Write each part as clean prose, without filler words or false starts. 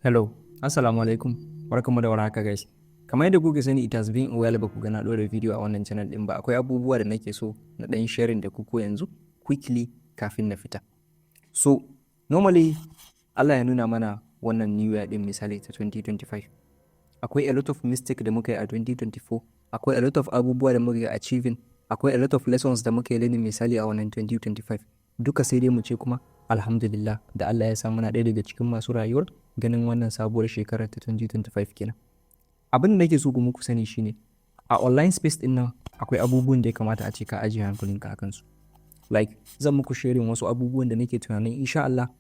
Hello, assalamu alaikum, barkanmu da warhaka, guys. Kamar yadda kuka sani, it has been a while ba ku ga na ɗora video a wannan channel ɗin ba. Akwai abubuwa da nake so na ɗan sharing da ku yanzu quickly kafin na fita. So, normally Allah ya nuna mana wannan new year ɗin, misali ta 2025. Akwai a lot of mistake da muka yi a 2024, akwai a lot of abubuwa da muka yi achieving, akwai a lot of lessons da muka yi learning misali a wannan 2025. Duka sai dai mu ce kuma alhamdulillah da Allah ya sa muna ɗaya daga cikin masu rayuwar ganin wannan sabuwar shekarar ta 2025 kenan. Abin da nake so ku muku sani shine, a online space ɗin nan akwai abubuwan da ya kamata a ce ka ajiye hankalinka a kansu. Like, zan muku sharing wasu abubuwan da nake tunanin insha Allah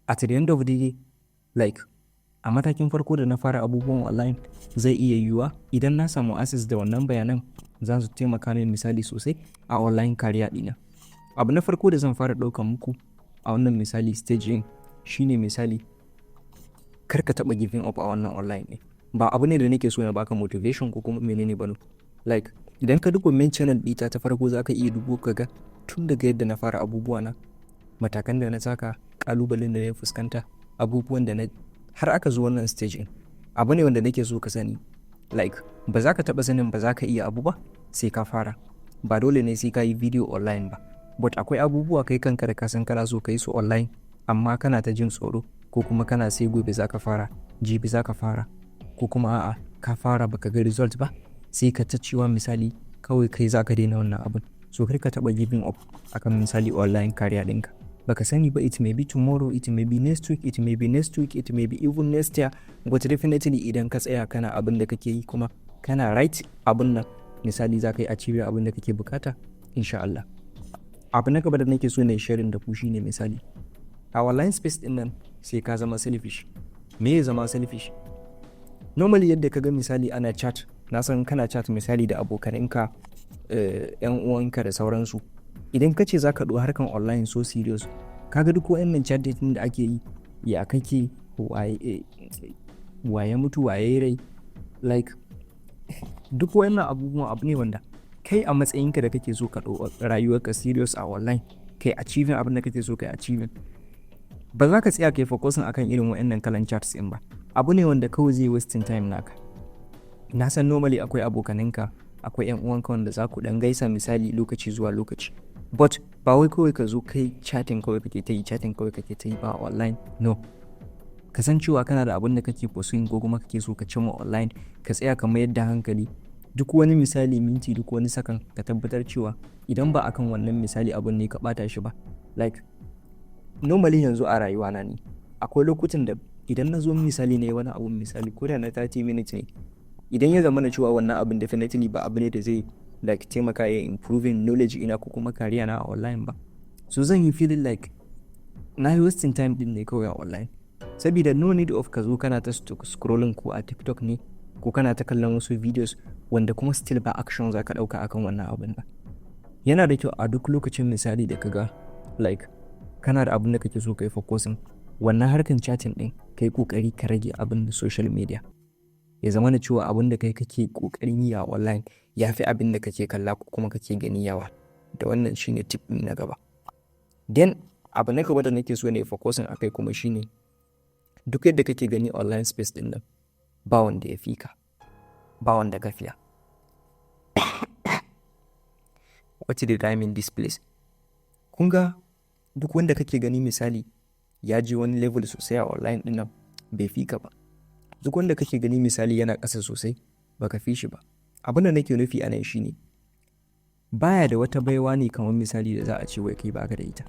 at the end of the day, like a matakin farko da na fara abubuwan online, zai iya yiwuwa idan na samu access da wannan bayanan, za su taimaka min misali sosai a online career ɗina. Abu na farko da zan fara ɗaukan muku a wannan misali stage ɗin shine, misali, kar ka taɓa giving up a wannan online ɗin. Ba abu ne da nake so na baka motivation ko kuma menene ba, no. Like, idan ka duba main channel ɗita ta farko, za ka iya dubo ka ga tun daga yadda na fara abubuwa na, matakan da na taka, ƙalubalen da na fuskanta, abubuwan da na har aka zo wannan stage ɗin. Abu ne wanda nake so ka sani. Like, ba za ka taɓa sanin ba za ka iya abu ba sai ka fara. Ba dole ne sai ka yi video online ba. But akwai abubuwa kai kanka da ka san kana so ka yi su online, amma kana ta jin tsoro, ko kuma kana sai gobe za ka fara, jibi za ka fara, ko kuma a'a, ka fara baka ga result ba, sai ka ta cewa misali kawai kai za ka daina wannan abun. So kar ka taɓa giving up akan misali online career ɗinka. Baka sani ba, it may be tomorrow, it may be next week, it may be next week, it may be even next year. But definitely idan ka tsaya kana abin da kake yi kuma kana right abun nan, misali za ka yi achieve abin da kake bukata insha Allah. Abu na gaba da nake so na yi sharing da ku shine, misali, a online space ɗin nan sai ka zama selfish. Me ya zama selfish? Normally yadda ka ga misali ana chat, na san kana chat misali da abokananka, yan uwanka da sauransu. Idan ka ce za ka ɗau harkan online so serious, kaga duk wayannan chat ɗin da ake yi, ya kake, waye mutu, waye rai, like duk wayannan abubuwan abu ne wanda kai a matsayinka da kake so ka ɗau rayuwarka serious a online, kai achieving abin da kake so kai achieving, ba za ka tsaya kai focusing akan irin wayannan kalan chats ɗin ba. Abu ne wanda kawai zai wasting time naka. Na san normally akwai abokananka, akwai yan uwanka wanda za ku ɗan gaisa misali lokaci zuwa lokaci, but ba wai kawai ka zo kai chatting kawai kake ta yi, chatting kawai kake ta yi ba online, no. Ka san cewa kana da abin da kake pursuing ko kuma kake so ka cimma online, ka tsaya ka mayar da hankali. Duk wani misali minti, duk wani sakan, ka tabbatar cewa idan ba akan wannan misali abun ne ka bata shi ba. Like, normally yanzu a rayuwa na ne, akwai lokutan da idan na zo misali ne wani abun, misali ko da na 30 minutes ne, idan ya zama na cewa wannan abun definitely ba abu ne da zai like taimaka ya improving knowledge ina ko kuma career na a online ba, so zan yi feeling like na yi wasting time din ne kawai a online, sabida no need of ka zo kana ta scrolling ko a TikTok ne, ko kana ta kallon wasu videos wanda kuma still ba action za ka ɗauka akan wannan abun ba. Yana da kyau a duk lokacin misali da ka ga like kana da abun da kake so ka yi focusing, wannan harkan chatting din, kai kokari ka rage abin da social media. Ya zama na cewa abin da kai kake kokarin yi a online ya fi abin da kake kalla ko kuma kake gani yawa. Da wannan shine tip ɗin na gaba. Then abu na gaba da nake so ne focusing akai kuma shine, duk yadda kake gani online space din nan, ba wanda ya fi ka, ba wanda ka fiya. What did I mean this place? Kun ga duk wanda kake gani misali ya je wani level sosai a online ɗin nan, bai fi ka ba. Duk wanda kake gani misali yana ƙasa sosai, baka fi shi ba. Abin da nake nufi a nan shine, baya da wata baiwa ne kamar misali da za a ce wai kai baka da ita.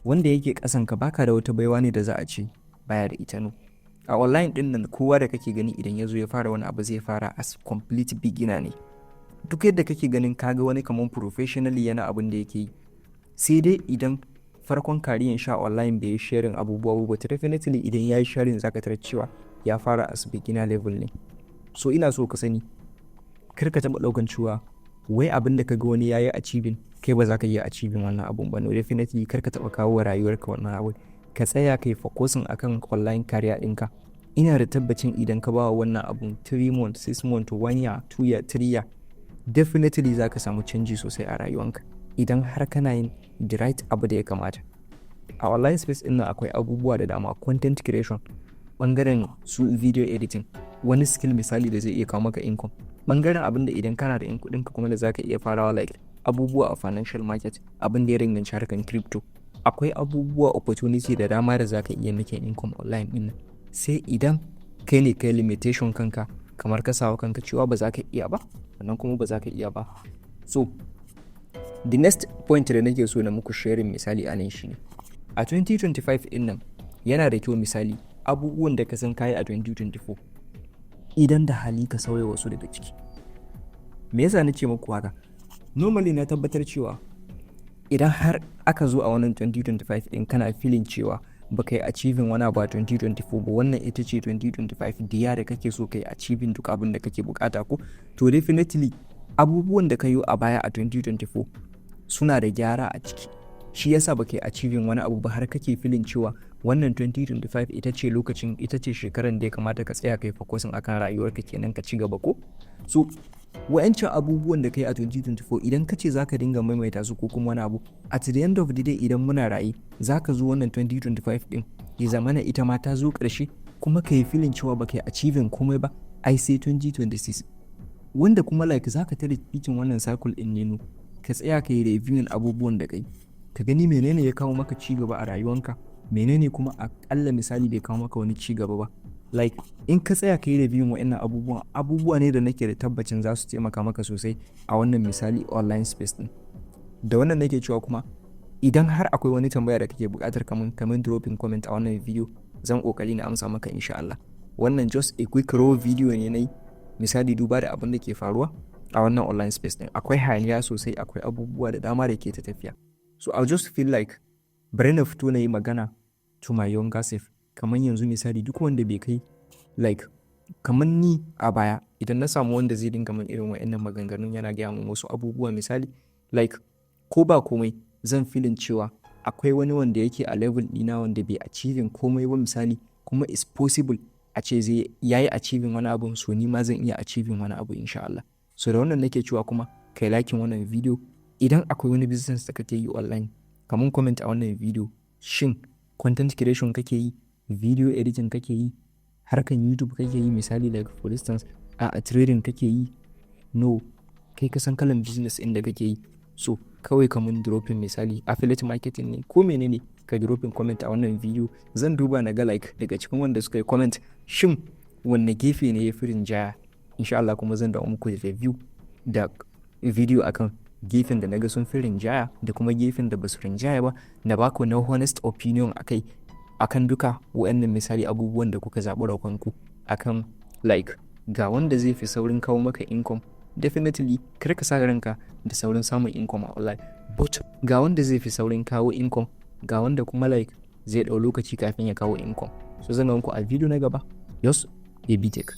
Wanda yake ƙasan ka baka da wata baiwa ne da za a ce baya da ita, no. A online ɗin nan, kowa da kake gani idan ya zo ya fara wani abu, zai fara as complete beginner ne. Duk yadda kake ganin kaga wani kamar professionally yana abin da yake yi, sai dai idan farkon career shi a online bai yi sharing abubuwa ba, but definitely idan ya yi sharing, zaka tarar cewa ya fara as beginner level ne. So ina so ka sani, kar ka taɓa ɗaukan cewa wai abin da kaga wani ya yi achieving, kai ba za ka iya achieving wannan abun ba. No, definitely kar ka taɓa kawo wa rayuwarka wannan abun. Ka tsaya kai focusing akan online career ɗinka. Ina da tabbacin idan ka bawa wannan abun 3 months, 6 months, 1 year, 2 year, 3 year, definitely za ka samu canji sosai a rayuwanka idan har kana yin the right abu da ya kamata. A online space ɗin nan akwai abubuwa da dama, content creation. Bangaren su video editing, wani skill misali da zai iya kawo maka income. Bangaren abin da idan kana da yan kuɗin ka kuma da zaka iya farawa, like abubuwa a financial market, abin da ya danganci harkan crypto. Akwai abubuwa, opportunity da dama da zaka iya making income online din nan, sai idan kai ne kai limitation kanka, kamar ka sawa kanka cewa ba za ka iya ba, sannan kuma ba za ka iya ba. So the next point da nake so na muku sharing misali a nan shine, a 2025 din nan yana da kyau misali abubuwan da ka san kayi a 2024, idan da hali ka sauya wasu daga ciki. Me yasa na ce muku haka? Normally na tabbatar cewa idan har aka zo a wannan 2025 din kana feeling cewa baka yi achieving wani abu a 2024 ba, wannan ita ce 2025 diya da kake so ka yi achieving duk abin da kake bukata ko, to definitely abubuwan da ka yi a baya a 2024 suna da gyara a ciki. Shi yasa baka yi achieving wani abu ba har kake feeling cewa wannan 2025 ita ce lokacin, ita ce shekaran da ya kamata ka tsaya kai focusing akan rayuwarka kenan, ka ci gaba ko. So wa'ancan abubuwan da kai a 2024, idan ka ce zaka dinga maimaita su ko kuma wani abu, at the end of the day, idan muna raye, zaka zo wannan 2025 din ya zamana ita ma ta zo ƙarshe kuma ka yi feeling cewa baka yi achieving komai ba, ai sai 2026, wanda kuma like zaka ta repeating wannan cycle din ne. Ka tsaya ka yi reviewing abubuwan da kai, ka gani menene ya kawo maka ci gaba a rayuwanka, menene kuma akalla misali bai kawo maka wani ci gaba ba. Like in ka tsaya ka yi reviewing wa'annan abubuwan, abubuwa ne da nake da tabbacin za su taimaka maka sosai a wannan misali online space din. Da wannan nake cewa kuma idan har akwai wani tambaya da kake buƙatar kamun dropping comment a wannan video, zan kokari na amsa maka insha Allah. Wannan just a quick raw video ne na yi misali duba da abin da ke faruwa a wannan online space din. Akwai hayaniya sosai, akwai abubuwa da dama da ke ta tafiya. So I'll just feel like bari na fito na yi magana to my younger self. Kamar yanzu misali duk wanda bai kai like kamar ni a baya, idan na samu wanda zai dinga min irin wa'annan maganganun, yana gaya min wasu abubuwa misali, like ko ba komai zan feeling cewa akwai wani wanda yake a level ɗina wanda bai achieving komai ba misali, kuma is possible a ce zai yayi achieving wani abu, so ni ma zan iya achieving wani abu insha Allah. So da wannan nake cewa kuma kai liking wannan video. Idan akwai wani business da kake yi online, kamun comment a wannan video. Shin content creation kake yi, video editing kake yi, harkan YouTube kake yi misali, like for instance a trading kake yi? No, kai ka san kalan business ɗin da kake yi. So kawai ka mun dropping misali affiliate marketing ne ko menene, ka dropping comment a wannan video. Zan duba na ga like daga cikin wanda suka yi comment, shin wanne gefe ne ya fi rinjaya insha Allah. Kuma zan dawo muku da review da video akan gefen da naga sun fi rinjaya da kuma gefen da basu rinjaya ba, na baku na honest opinion akai, akan duka wa'annan misali abubuwan da kuka zaɓi kanku akan like ga wanda zai fi saurin kawo maka income. Definitely kar ka sa ranka da saurin samun income a online, but ga wanda zai fi saurin kawo income, ga wanda kuma like zai ɗau lokaci kafin ya kawo income. So zan ga muku a video na gaba. Yours, AB Tech.